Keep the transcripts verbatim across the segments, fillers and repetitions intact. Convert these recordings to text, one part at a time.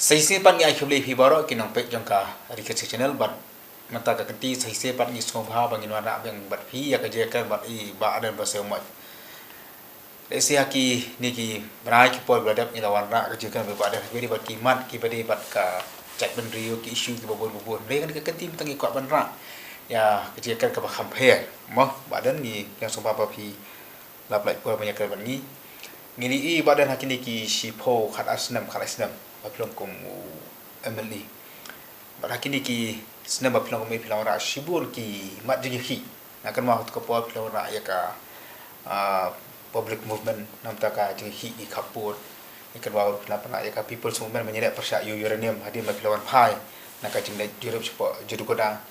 Sa shisien pat ngi ai khublei phi baroh ki nongpeit jong ka Ri Khasi Channel bad mynta ka kynti sa shisien pat ngi sngewbha ba ngin wanrah biang bad phi ïa ka jingkren bad i Bah Ardent Basaiawmoit. Lehse ha kine ki bnai ki por ba la dep ngi la wanrah ka jingkren bad i Bah Ardent ha kaba ïadei bad ki mat kiba dei bad ka jaitbynriew, ki issue kiba bun bun. Hynrei kane ka kynti mynta ngi kwah ban rah ïa ka jingkren kaba kham pher. Mo, Bah Ardent, ngi ïa sngewbha ba phi la pynlait por ban ïakren bad ngi. Ngi la ïohi Bah Ardent ha kine ki shiphew khatar snem, khatar snem ba phi long kum u M L A. Bad ha kine ki snem ba phi long kum u M L A phi la wanrah shibun ki mat jingïakhih. Nga kynmaw ha kato ka por phi la wanrah ïa ka, ah, public movement, namar ka jingïakhih ki khappud. Nga kynmaw phi la wanrah ïa ka people's movement ban ïaleh pyrshah ïa u uranium hadien ba phi la wan phai na ka jingleit jurip shapoh Jadugoda.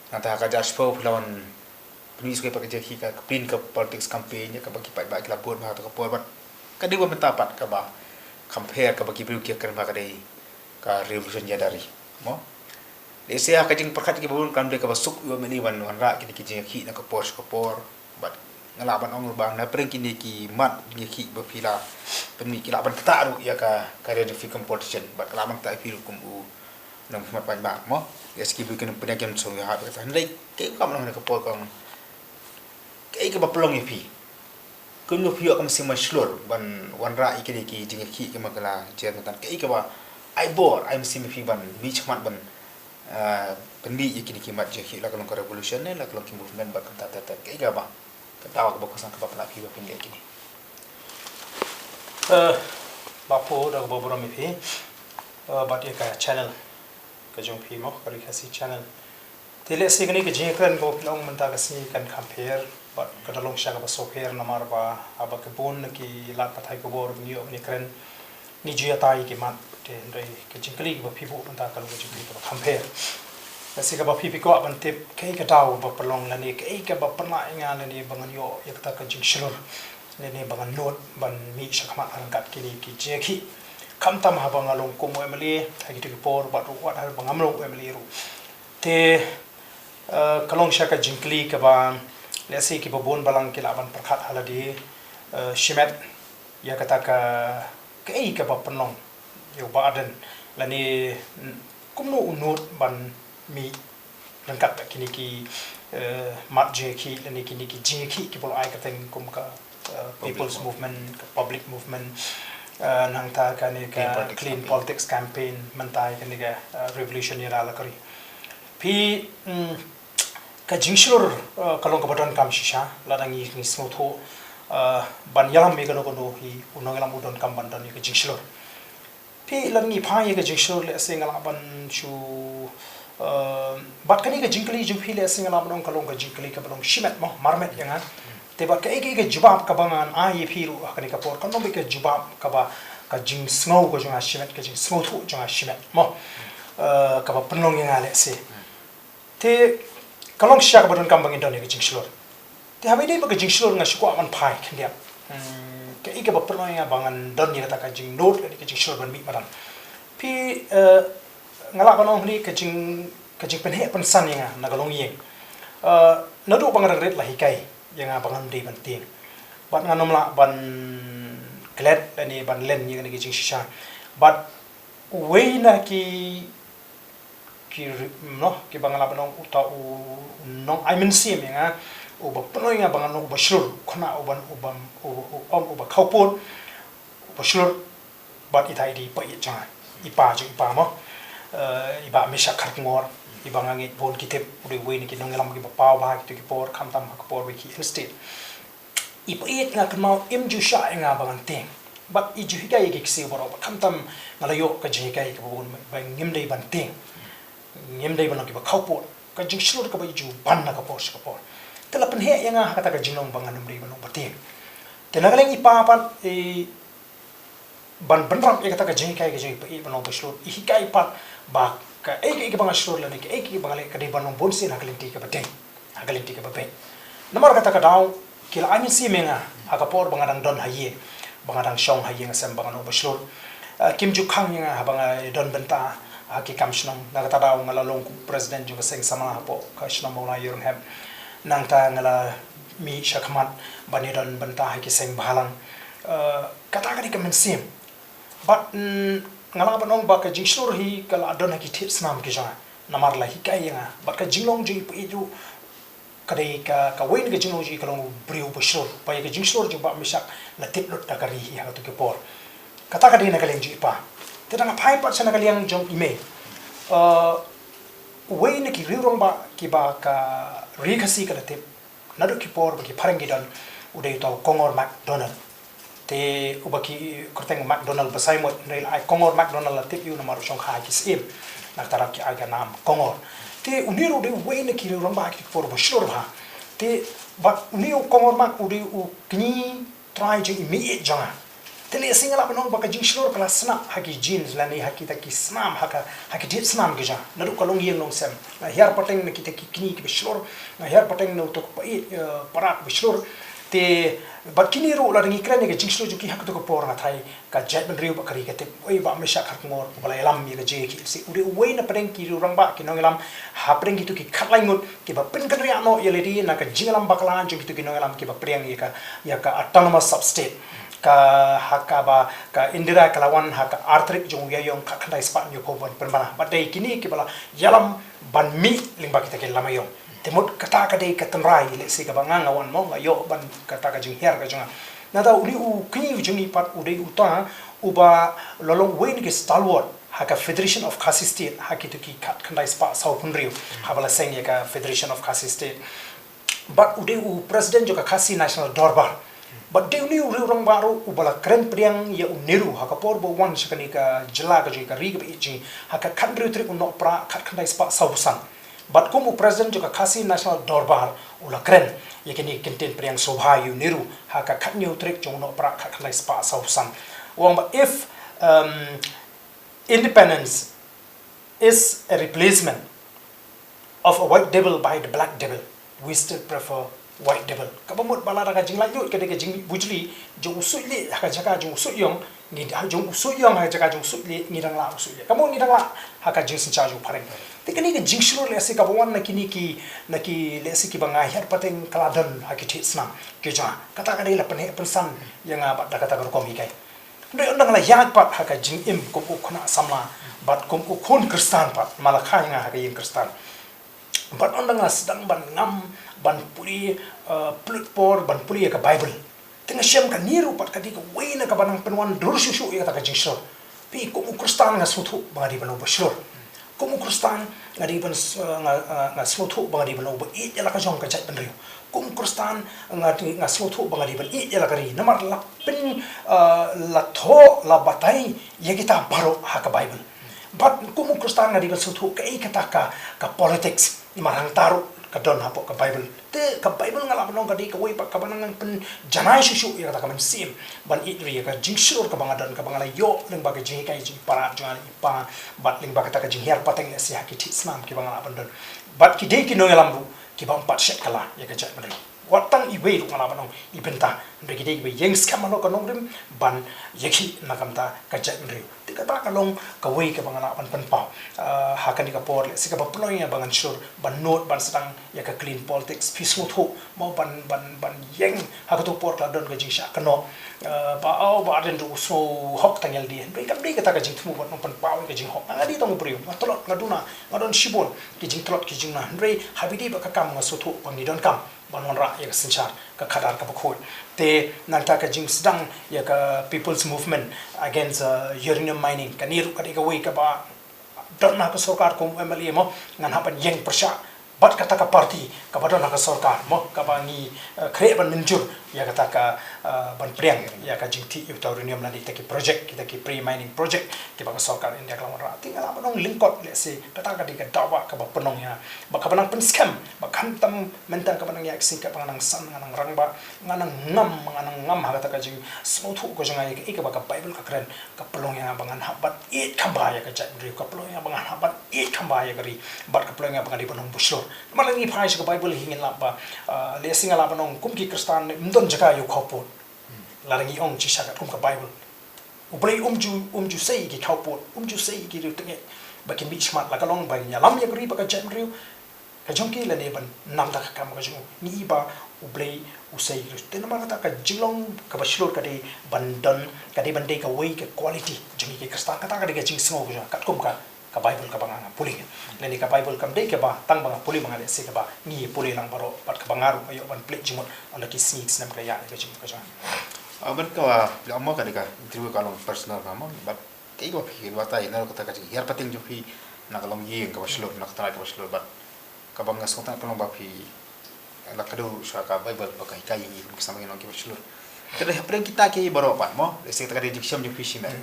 Nangta ha ka arphew phi la wan pynmih shuh pat ka jingïakhih ka, ka pyn ka politics campaign ïa kaba ki paidbah ki la bud bha ha kato ka por bad ka dei ba mynta pat kaba kham pher kaba ki briew ki kren bha ka dei ka revolution ïa dari. Mo? Lehse ha ka jingpyrkhat kiba bun kam dei kaba suk ïa u M L A ban wanrah kine ki jingïakhih na ka por sha ka por bad nga lah ban ong ba na pdeng kine ki mat jingïakhih ba phi la pynmih ki lah ban ktah ruh ïa ka career jong phi kum politician bad ka lah ban ktah ïa phi ruh kum u nongmihkhmat paidbah, mo. Ïa ki briew ki nongpynïaid kin sngewthuh ïa kata. Hynrei kaei kaba long ha kane ka por kong, kaei kaba pynlong ïa phi? Kumno phi ïoh ka mynsiem shlur ban wanrah ïa kine ki jingïakhih kiba ki la jia mynta? Kaei kaba ai bor ai mynsiem ïa phi ban mih shakhmat ban, ah, pynmih ïa kine ki mat jingïakhih, la ka long ka revolution ne la ka long ki movement bad kumta ter ter? Kaei kaba, ka daw kaba kongsan kaba pynlong ïa phi ba phin leh kine? Eh, Bah Pu, da kaba burom ïa phi, eh, bad ïa ka channel ka jong phi, mo, ka Ri Khasi Channel. Te lehse kane ka jingïakren kaba phi la ong mynta ka sngi kan kham pher bad ka da long shisha kaba sngewpher namar ba haba ki bun na ki lad pathai khubor ba ngi ïoh ban ïakren ngi ju ïatai ïa ki mat, te hynrei ka jingkylli kaba phi buh mynta ka long ka jingkylli kaba kham pher. Lehse kaba phi phi kwah ban tip kaei ka daw ba pynlong lane kaei kaba pynlong ïa nga lane ba ngan ïoh ïa kata ka jingshlur lane ba ngan nud ban mih shakhmat ha ryngkat kine ki jingïakhih. Khamtam haba nga long kum u M L A ha kito ki por bad ruh wat haba ngam long u M L A ruh. Te, eh, ka long shisha ka jingkylli kaba lehse kiba bun balang ki lah ban pyrkhat ha lade, eh, shimet ïa kata ka, kaei kaba pynlong ïa u Bah Ardent lane, mm, kumno u nud ban mih ryngkat kine ki, eh, mat jingïakhih lane kine ki jingïakhih kiba la ai kyrteng kum ka, eh, People's Movement, ka public movement, eh, nangta kane ka clean politics campaign, mynta kane ka, eh, revolution ïa la ka ri. Phi, mm, ka jingshlur, eh, ka long kaba donkam shisha, lada ngi, ngi sngewthuh, eh, ban ïalam ïa kano kano hi u nongïalam u donkam ban don ïa ka jingshlur. Phi, lada ngi phai ïa ka jingshlur lehse nga lah ban shu, eh, bad kane ka jingkylli jong phi lehse nga lah ban ong ka long ka jingkylli kaba long shimet mo, marmet ïa nga. Te bad kaei kaei ka jubab kaba ngan ai ïa phi ruh ha kane ka por kan long beit ka jubab kaba, ka jingsngew ka jong nga shimet, ka jingsngewthuh jong nga shimet mo. Eh, kaba pynlong ïa nga lehse. Te ka long shisha kaba donkam ba ngin don ïa ka jingshlur. Te haba ïadei bad ka jingshlur nga shu kwah ban phai khyndiat. Hmm, kaei kaba pynlong ïa nga ba ngan don ïa kata ka jingnud lane ka jingshlur ban mih madan? Phi, eh, nga lah ban ong hangne ka jing, ka jingpynheh pynsan ïa nga na ka longïing. Eh, naduh ba nga dang rit la hikai ïa nga ba ngan ym dei ban tieng. Bad ngan ym lah ban klet lane ban len ïa kane ka jingshisha. Bad uwei na ki ki ri-, noh, kiba nga lah ban ong uta u nongai mynsiem ïa nga, uba pynlong ïa nga ba ngan long uba shlur, khynnah uba, uba, u, u, ong uba khawpud, uba shlur, bad ita i dei i pa ïeit jong nga, i pa jong i pa mo. Eh, i Bah Mishak Kharkongor, iba nga ngeit bun ki tip, u dei uwei na ki nongïalam kiba paw bha kito ki por, khamtam ha ka por ba ki in state. I pa ïeit nga kynmaw im ju shah ïa nga ba ngan tieng. Bad i ju hikai ïa ki ksiew baroh bad khamtam nga la ïoh ka jinghikai kaba bun ba ngim dei ban tieng. Ngim dei ban long kiba khawpud. Ka jingshlur kaba i ju ban na ka por sha ka por. Te la pynheh ïa nga ha kata ka jinglong ba ngan ym dei ban long ba tieng. Te na ka liang i pa pat i ban bynrap ïa kata ka jinghikai ka jinghikai ban long ba shlur. I hikai pat ba kaei kaei kaba nga shlur lane kaei kaei kaba nga leh ka dei ban long bunsien ha ka lynti kaba dei, ha ka lynti kaba beit. Namar kata ka daw ki la ai mynsiem ïa nga ha ka por ba nga dang don ha ïing, ba nga dang shong ha ïing ha sem ba nga long ba shlur. Ah, kim ju khang ïa nga haba nga don bynta ha ki kam shnong. Na kata daw nga la long kum president jong ka seng samla hapoh ka shnong Mawlai Ïaroh Hep. Nangta nga la mih shakhmat ban ïadon bynta ha ki seng bhalang. Ah, kata ka dei ka mynsiem. Bad, mm, Nga lah ban ong ba ka jingshlur hi ka la don ha ki thied snam ki jong nga. Namar la hikai ïa nga. Bad ka jinglong jong i paieit ruh ka dei ka, ka wei na ka jinglong jong i ka long u briew ba shlur. Ba ïa ka jingshlur jong Bah Meshack la tip lut da ka ri hi ha kato ki por. Kata ka dei na ka liang jong i pa. Te da nga phai pat sha na ka liang jong i mei. Uh, uwei na ki riew rangbah kiba ka ri Khasi ka la tip naduh ki por ba ki phareng ki don, u dei uta u Kongor MacDonald. Te uba ki kyrteng MacDonald Basaiawmoit, hynrei la ai Kongor MacDonald, la tip ïa u namar u shong kha ha ki syiem. Na kata ruh ki ai ka nam Kongor. Te une ruh u dei uwei na ki riew rangbah ha ki por ba shlur bha. Te bad une u Kongor Mac u dei u kñi trai jong i meiieit jong nga. Te lehse nga lah ban ong ba ka jingshlur ka la sah ha ki genes lane ha kita ki snam, ha ka, ha ki thied snam ki jong nga. Naduh ka longïing longsem. Nga hiar pateng na kita ki kñi kiba shlur. Nga hiar pateng na uto u paieit, eh, para ba shlur. Te bad kine ruh lada ngi kren ïa ka jingshlur jong ki ha kato ka por, nga tharai ka jaitbynriew bad ka ri ka tip. Oi, Bah Meshack Kharkongor, uba la ïalam ïa ka J K L C, u dei uwei na pdeng ki riew rangbah, ki nongïalam hapdeng kito ki khatlai ngut kiba pynkynriah noh ïa lade na ka jingïalam bakla jong kito ki nongïalam kiba pdiang ïa ka, ïa ka autonomous sub-state. Ka, ha kaba ka Indira ka la wan ha ka ar tarik jong u Ïaïong khatkhyndai spah hynñiewphew pynbna. Bad dei kine kiba la ïalam ban mih lyngba kita ki lama ïong. Te mut kata ka dei ka tynrai, lehse kaba nga nga wan mo, nga ïoh ban kata ka jinghiar ka jong nga. Nangta une u kñi jong ngi pat u dei uta uba la long uwei na ki stalwart ha ka Federation of Khasi State, ha kito ki khatkhyndai spah sawphew hynriew, haba la seng ïa ka Federation of Khasi State. Bad u dei u president jong ka Khasi National Dorbar. Bad dei une u riew rangbah ruh uba la kren pdiang ïa u Nehru ha ka por ba u wan sha kane ka jylla ka jong ngi, ka ri kaba ïeit jong ngi, ha ka khathynriew tarik u Nohprah khatkhyndai spah sawphew san. Bad kum u president jong ka Khasi National Dorbar u la kren ïa kine ki kyntien pdiang sngewbha ïa u Nehru ha ka khathynñiew tarik jong u Nohprah khatkhyndai spah sawphew san. U ong ba if, um, independence is a replacement of a white devil by the black devil, we still prefer white devil. Kaba mut ba lada ka jinglaitluid ka dei ka jingbujli jong u suitlieh ha ka jaka jong u suitïong, ngi, ha, jong u suitïong ha ka jaka jong u suitlieh, ngi dang lah u suitlieh. Ka mut ngi dang lah ha ka jingsynshar jong u phareng. Te kane ka jingshlur lehse kaba wan na kine ki, na ki lehse kiba nga hiar pateng ka la don ha ki thied snam ki jong nga. Kata ka dei la pynheh pynsan ïa nga bad da kata ka rukom hikai. Hynrei ynda nga la ïaid pat ha ka jingim kum u khynnah samla bad kum u khun Khristan pat, namar la kha ïa nga ha ka ïing Khristan. Bad ynda nga sdang ban ngam, ban pule, eh, pynlut por ban pule ïa ka Baibl, te nga shem kane ruh pat ka dei kawei na kaba nang pynwan dur shuh shuh ïa kata ka jingshlur. Phi, kum u Khristan nga sngewthuh ba nga dei ban long ba shlur. Kum u Khristan nga dei ban s-, eh, nga, eh, nga sngewthuh ba nga dei ban long ba ïeit ïa la ka jong ka jaitbynriew. Kum u Khristan nga dei, nga sngewthuh ba nga dei ban ïeit ïa la ka ri. Namar la pyn, eh, la thoh, la batai ïa kita baroh ha ka Baibl. Bad kum u Khristan nga dei ban sngewthuh kaei kata ka, ka politics. Namar hangta ruh ka don hapoh ka Baibl. Te ka Baibl nga lah ban ong ka dei kawei pat kaba nang pynjanai shuh shuh ïa kata ka mynsiem ban ïeit ri, ïa ka jingshlur kaba nga don, kaba nga la ïoh lyngba ka jinghikai jong i para jong nga, i pa, bad lyngba kata ka jinghiar pateng lehse ha ki thied snam kiba nga lah ban don. Bad ki dei ki nongïalam ruh kiba ym pat shet kylla ïa ka jaitbynriew. Wat tang iwei ruh nga lah ban ong, i bynta, hynrei ki dei kiba ïeng skhem halor ka nongrim ban ïakhih na ka bynta ka jaitbynriew. Te kata ka long kawei kaba nga lah ban pynpaw, ah, ha kane ka por lehse kaba pynlong ïa nga ba ngan shlur ban nud ban sdang ïa ka clean politics. Phi sngewthuh mo, ban, ban, ban ïeng ha kato ka por ka la don ka jingshah kynnoh, ah, ba, oh, Bah Ardent ruh u sngewhok tang ïa lade. Hynrei kam dei kata ka jingthmu ban ong pynpaw ïa ka jinghok. Nga dei tang u briew, nga tlot, nga duna, nga don shibun ki jingtlot ki jingduna. Hynrei ha ba ïadei bad ka kam nga sngewthuh ba ngi donkam ban wanrah ïa ka synshar, ka khadar kaba khuid. Te nangta ka jingsdang ïa ka People's Movement Against, uh, Uranium Mining, kane ruh ka dei kawei kaba don ha ka sorkar kum M L A mo, ngan hap ban ïeng pyrshah bad kata ka party kaba don ha ka sorkar mo, kaba ngi, uh, khreh ban mynjur ïa kata ka, uh, ban pdiang ïa ka jingthih ïa uta u uranium lane kita ki project, kita ki pre-mining project kiba ka sorkar India ka la wanrah. Te nga lah ban ong lyngkot lehse kata ka dei ka dawa kaba pynlong ïa nga, ba kaba nang pynskhem ba khamtam mynta kaba nang ïaid ka sngi katba nga nang san, nga nang rangbah, nga nang ngam, nga nang ngam ha kata ka jingsngewthuh ka jong nga ïa kaei kaba ka Baibl ka kren, ka pynlong ïa nga ba ngan hap ban ïeit kham bha ïa ka jaitbynriew, ka pynlong ïa nga ba ngan hap ban ïeit kham bha ïa ka ri, bad ka pynlong ïa nga ba ngan dei ban long ba shlur. Namar lada ngi phai sha ka Baibl hi ngin lap ba, ah, lehse nga lah ban ong kum ki Khristan ym don jaka ïa u khawpud. Lada ngi ong shisha katkum ka Baibl, U Blei um ju, um ju sei ïa ki khawpud, um ju sei ïa ki riewtyngeh ba kin mih shakhmat. La ka long ba ngin ïalam ïa ka ri bad ka jaitbynriew, ka jong ki lane ban nam da ka kam ka jong u. Ngi i ba U Blei u sei ki riewstad. Te namar kata ka jinglong kaba shlur ka dei ban don, ka dei ban dei kawei ka quality jong ngi ki Khristan. Kata ka dei ka jingsngew ka jong nga katkum ka, ka Bible kaba nga, nga pule. Lane ka Bible kam dei kaba tang ba nga pule, ba nga lehse kaba ngi pule lang baroh, bad kaba nga ruh nga ïoh ban plie jingmut ha la ki sngi ki snem ka ïa ka jingmut ka jong nga. Ah, bad kaba, ïa mo ka dei ka interview ka long personal ka mo, bad kaei kaba phi batai na kata ka jinghiar pateng jong phi na ka longïing kaba shlur, na ka trai kaba shlur, bad kaba nga sngewthuh ka long ba phi la kdew sha ka Bible ba ka hikai ïa ngi kum ki samla ngi long kiba shlur. Te hapdeng kita ki baroh pat mo, lehse kata ka dei jingshem jong phi shimet.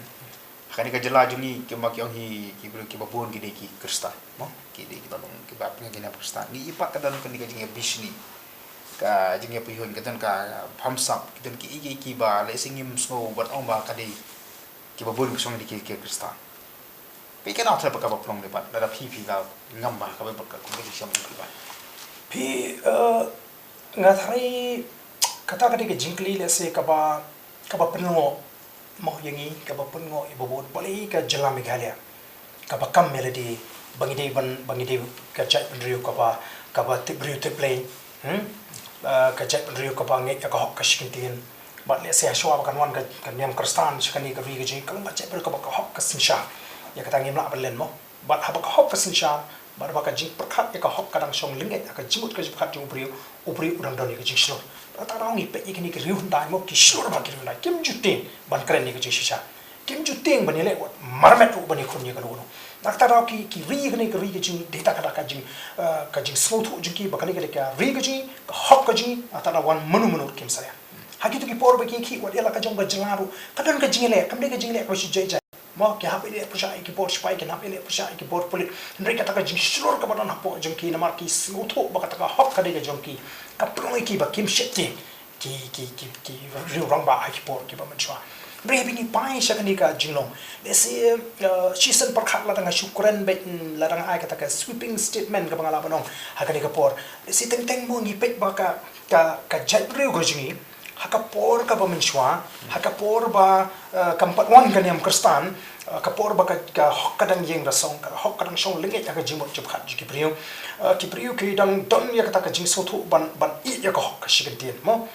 Ha kane ka jylla jong ngi, kumba ki ong hi, ki briew kiba bun ki dei ki Khristan mo, ki dei kiba long kiba pynïaid ki niam Khristan. Ngi i pat ka don kane ka jingïabishni, ka jingïapyrshah, ka don ka bamsap, ki don ki, ki, kiba lehse ngim sngew ban ong ba ka dei kiba bun ki shong dei ki, ki Khristan. Phi kynmaw trai ba kaba pynlong dei pat, lada phi, phi la ngam ba kaba, ba ka kum ka jingshem jong phi pat. Phi, eh, nga tharai kata ka dei ka jingkylli lehse kaba, kaba pynlong mo ïa ngi, kaba pynlong ïa ba bun, balei ka jylla Meghalaya kaba kam ïa lade ba ngi dei ban, ba ngi dei ka jaitbynriew kaba, kaba tip briew tip Blei. Hmm? Ah, ka jaitbynriew kaba ngeit ïa ka hok ka shikyntien. Bad lehse hashwa ba kan wan ka, ka niam Khristan sha kane ka ri ka jong ngi, ka long ka jaitbynriew kaba ka hok ka synshar. Ïa kata ngim lah ban len mo. Bad haba ka hok ka synshar, bad haba ka jingpyrkhat ïa ka hok ka dang shong lyngngait ha ka jingmut ka jingpyrkhat jong u briew, u briew u dang don ïa ka jingshlur. Bad kata ka daw ngi peit ïa kine ki riew hyndai mo, ki shlur bha ki riew hyndai, kim ju tieng ban kren ïa ka jingshisha. Kim ju tieng ban ïaleh wat marmet ruh ban ïakhun ïa kano kano. Na kata ka daw ki, ki ri kane ka ri ka jong ngi, dei ta ka da ka jing, eh, ka jingsngewthuh jong ki ba kane ka dei ka ri ka jong ngi, ka hok ka jong ngi, na kata ka daw wan mano mano kim salia. Ha kito ki por ba ki khih wat ïa la ka jong ka jylla ruh, ka don ka jingïaleh, kam dei ka jingïaleh kaba shu jai jai. Mo, ki hap ïaleh pyrshah ïa ki bor sipai, ki hap ïaleh pyrshah ïa ki bor pulit. Hynrei kata ka jingshlur kaba don hapoh jong ki namar ki sngewthuh ba kata ka hok ka dei ka jong ki, ka pynlong ïa ki ba kim sheptieng ki, ki, ki, ki riew rangbah ha ki por kiba mynshuwa. Hynrei haba ngi phai sha kane ka jinglong, lehse, eh, shisien pyrkhat lada nga shu kren beit, mm, lada nga ai kata ka sweeping statement kaba nga lah ban ong ha kane ka por, lehse teng teng mo ngi peit ba ka, ka, ka jaitbynriew ka jong ngi ha ka por kaba mynshuwa, ha ka por ba, eh, kam pat wan ka niam Khristan, eh, ka por ba ka, ka hok ka dang ïeng rasong, ka hok ka dang shong lyngngait ha ka jingmut jingpyrkhat jong ki briew. Eh, ki briew ki dang don ïa kata ka jingsngewthuh ban, ban ïeh ïa ka hok ka shikyntien mo.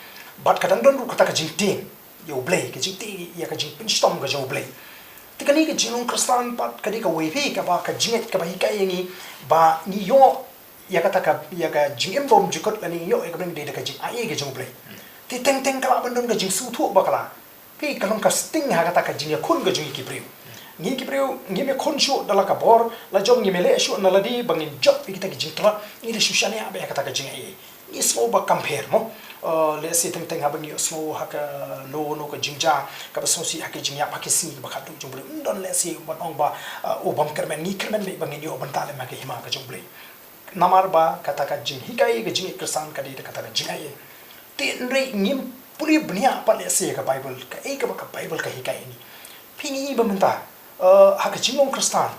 Bad ka dang don ruh kata ka jingtieng ïa U Blei, ka jingtieng ïa ka jingpynshitom ka jong U Blei. Te kane ka jinglong Khristan pat ka dei kawei pat kaba ka jingngeit kaba hikai ïa ngi ba ngi ïoh ïa kata ka, ïa ka jingim bymjukut lane ïoh ïa ka bym dei da ka jingai ka jong U Blei. Te teng teng ka lah ban don ka jingsngewthuh bakla. Phi, ka long ka sting ha kata ka jingïakhun ka jong ngi ki briew. Ngi ki briew ngim ïakhun shuh da la ka bor, la jong ngim ïaleh shuh na lade ba ngin jop ïa kita ki jingtlot, ngi da shu shaniah beit ha kata ka jingai. Ngi sngew ba kam pher mo. Eh, lehse teng teng haba ngi ïohsngew ha kano kano ka jingjia kaba sngewsih ha ki jingïap ha ki sngi ba khatduh jong u briew, ym don lehse ban ong ba, eh, u bym kyrmen, ngi kyrmen beit ba ngin ïoh bynta lem ha ka hima ka jong U Blei. Namar ba kata ka jinghikai ka jingngeit Khristan ka dei da kata ka jingai. Te hynrei ngim pule bniah pat lehse ïa ka Baibl, kaei kaba ka Baibl ka hikai ïa ngi. Phi, ngi i ba mynta, eh, ha ka jinglong Khristan,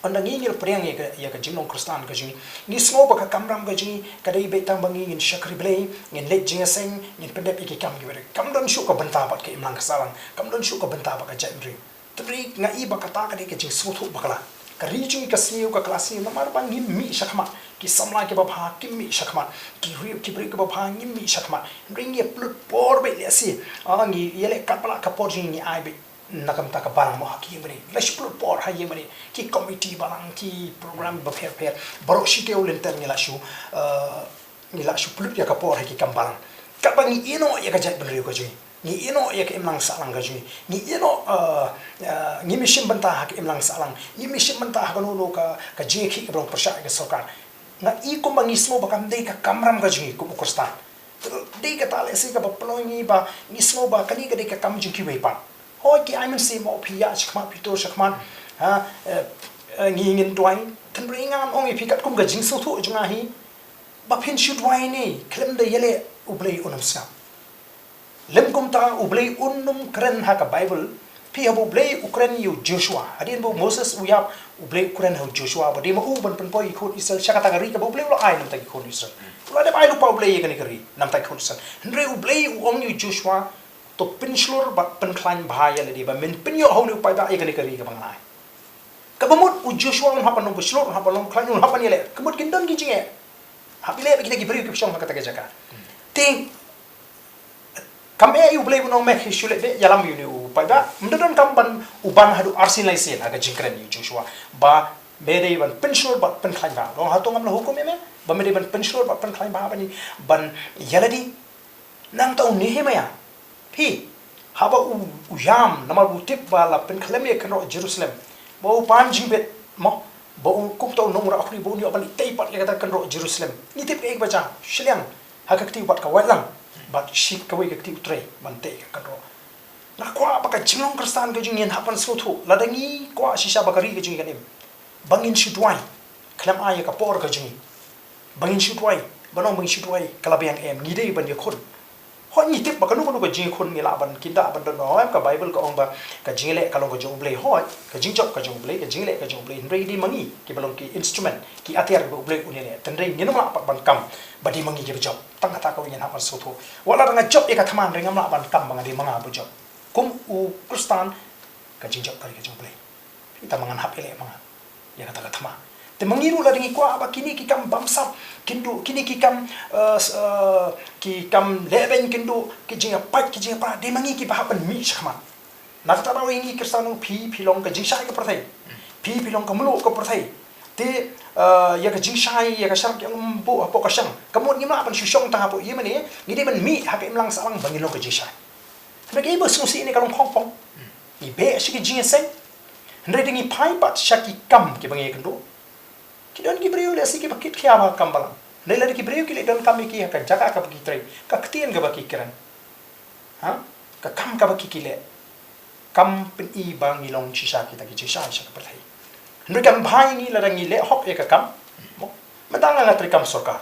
ynda ngi, ngi la pdiang ïa ka, ïa ka jinglong Khristan ka jong ngi, ngi sngew ba ka kamram ka jong ngi ka dei beit tang ba ngi ngin shakri Blei, ngin leit jingïaseng, ngin pyndep ïa ki kam kiba dei. Kam don shuh ka bynta bad ka imlang ka sahlang, kam don shuh ka bynta bad ka jaitbynriew. Te hynrei nga i ba kata ka dei ka jingsngewthuh bakla. Ka ri jong ngi ka sniew, ka kylla sniew namar ba ngim mih shakhmat. Ki samla kiba bha kim mih shakhmat. Ki riew, ki briew kiba bha ngim mih shakhmat. Hynrei ngi ïa pynlut por beit lehse. Ah, ngi ïaleh katba lah ka por jong ngi, ngi ai beit na ka bynta ka balang mo ha ki ïing mane. La shu pynlut por ha ïing mane. Ki komiti balang, ki program bapher bapher. Baroh shi taïew lynter ngi la shu, eh, ngi la shu pynlut ïa ka por ha ki kam balang. Katba ngi ïehnoh ïa ka jaitbynriew ka jong ngi. Ngi ïehnoh ïa ka imlang sahlang ka jong ngi. Ngi ïehnoh, eh, eh, ngim shim bynta ha ka imlang sahlang. Ngim shim bynta ha kano kano ka, ka jingïakhih kaba long pyrshah ïa ka sorkar. Nga i kumba ngi sngew ba kam dei ka kamram ka jong ngi kum u Khristan. Dei kata lehse kaba pynlong ïa ngi ba ngi sngew ba kane ka dei ka kam jong kiwei pat. Hooid, ki ai mynsiem, oh, phi ïaid shakhmat, phi tur shakhmat. Ha, eh, eh, ngi, ngin duwai. Te hynrei ngan ong ïa phi katkum ka jingsngewthuh jong nga hi, ba phin shu duwai ne, khlem da ïaleh U Blei un ym sngap. Lym kumta U Blei un ym kren ha ka Baibl. Phi, haba U Blei u kren ïa u Joshua, hadien ba u Moses u ïap, U Blei u kren ha u Joshua ba dei ma u ban pynpoi ki khun Israel sha kata ka ri kaba U Blei u la ai na bynta ki khun Israel. U la dep ai lypa U Blei ïa kane ka ri na bynta ki khun Israel. Hynrei U Blei u ong ïa u Joshua, to pynshlur bad pynkhlaiñ bha ïa lade ba men pynïoh ha une u paidbah ïa kane ka ri kaba nga la ai. Kaba mut u Joshua un hap ban long bashlur, un hap ban long bakhlaiñ, un hap ban ïaleh. Ka mut kin don ki jingeh. Hap ïaleh bad kita ki briew kiba shong ha kata ka jaka. Te kam eh ïa U Blei ban ong me ki shu leh beh, ïalam ïa une u paidbah. Ym da donkam ban u ban haduh arsien laisien ha ka jingkren ïa u Joshua ba me dei ban pynshlur bad pynkhlaiñ bha. Dang hato ngam la hukum ïa me ba me dei ban pynshlur bad pynkhlaiñ bha, ban, ban ïalade? Nangta u Nehemiah, phi, haba u, u ïam namar ba u tip ba la pynkhlem ïa ka kynroh Jerusalem, ba u pan jingbit, mo, ba u, kumta u nongrah u khri, ba un ïoh ban leit tei pat ïa kata ka kynroh Jerusalem. Ngi tip kaei kaba jia, shiliang ha ka kti u Bat ka Waitlang bad shi kawei ka kti u Trei ban tei ïa ka kynroh. Nga kwah ba ka jinglong Khristan ka jong ngi ngin hap ban sngewthuh. Lada ngi kwah shisha ba ka ri ka jong ngi kan im, ba ngin shu duwai khlem ai ïa ka por ka jong ngi, ba ngin shu duwai, ban ong ba ngin shu duwai ka la biang, em, ngi dei ban ïakhun. Hooid, ngi tip ba kano kano ka jingïakhun ngi lah ban, kin dah ban don, hooid, ka Baibl ka ong ba ka jingïaleh ka long ka jong U Blei, hooid, ka jingjop ka jong U Blei, ka jingïaleh ka jong U Blei, hynrei dei ma ngi kiba long ki instrument, ki atiar kiba U Blei un ïaleh. Te hynrei ngin ym lah pat ban kam ba dei ma ngi kiba jop. Tang kata kawei ngin hap ban sngewthuh. Wat la dang nga jop ïa ka thma, hynrei ngam lah ban kam ba nga dei ma nga ba jop. Kum u Khristan, ka jingjop ka dei ka jong U Blei. Te ma ngan hap ïaleh ma nga ïa kata ka thma. Te ma ngi ruh lada ngi kwah ba kine ki kam bamsap kin duh, kine ki kam, eh, s-, eh, ki kam lehbeiñ kin duh, ki jingïapait, ki jingïapra, dei ma ngi kiba hap ban mih shakhmat. Na kata daw ïa ngi Khristan, phi, phi long ka jingshai ka pyrthei. Phi, phi long ka mluh ka pyrthei. Te, eh, ïa ka jingshai, ïa ka shar ki ong buh hapoh ka shang. Ka mut ngim lah ban shu shong tang hapoh ïing mane, ngi dei ban mih ha ka imlang sahlang ba ngin long ka jingshai. Hynrei kaei ba sngewsih ne ka long phong phong. Ngi beh sha ki jingïaseng. Hynrei da ngi phai pat sha ki kam kiba ngi ïakynduh, ki don ki briew lehse kiba kit khia ha ka kam balang. Hynrei lada ki briew ki leh donkam ïa ki ha ka jaka kaba ki trei, ka ktien kaba ki kren, ha, ka kam kaba ki ki leh, kam pyni ba ngi long shisha kita ki jingshai sha ka pyrthei. Hynrei kam bha ïa ngi lada ngi leh hok ïa ka kam. Mo, mynta nga nga trei kam sorkar.